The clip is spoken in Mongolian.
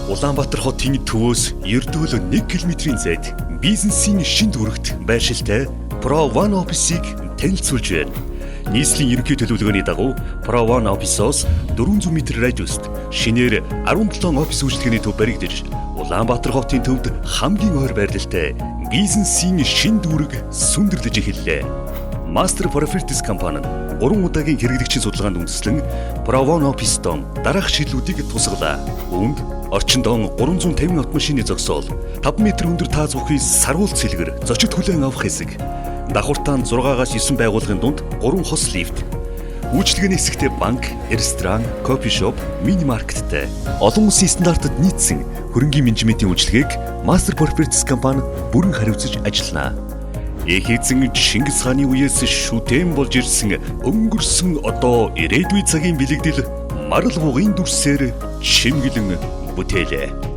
Улаанбаатар хотын төвөөс ердөөл 1 км-ийн зайд бизнесийн шинэ дүүрэгт байршилтай Pro One Office-ыг танилцуулж байна. Нийслэлийн ерөнхий төлөвлөгөөний дагуу Pro One Office-оос 400 м радиуст шинээр 17 офис үйлчилгээний төв баригдаж, Улаанбаатар хотын төвд хамгийн ойр байрлалтай бизнесийн шинэ дүүрэг сүндэрлэж эхэллээ. Master Properties компани нь 3 удаагийн хэрэглэгчийн судалгаанд үндэслэн Pro One Office-дон дараах шийдлүүдийг тусгалаа. Үүнд орчиндоо 350 автомашины зогсоол, 5 м өндөр тааз бүхий саруул цэлгэр, зочид хүлээн авах хэсэг, давхартаа 6-аас 9 байгууллагын дунд 3 хос лифт, үйлчилгээний хэсэгтээ банк, ресторан, coffee shop, мини маркеттэй олон улсын стандартад нийцсэн хөрөнгийн менежментийн үйлчилгээг Master Properties компани бүрэн хариуцаж ажиллана. Эх эзэн Чингис хааны үеэс шүтээн болж ирсэн өнгөрсөн одоо ирээдүйн цагийн бэлэгдэл марал бугын дүрсээр чимэглэн бүтээлээ.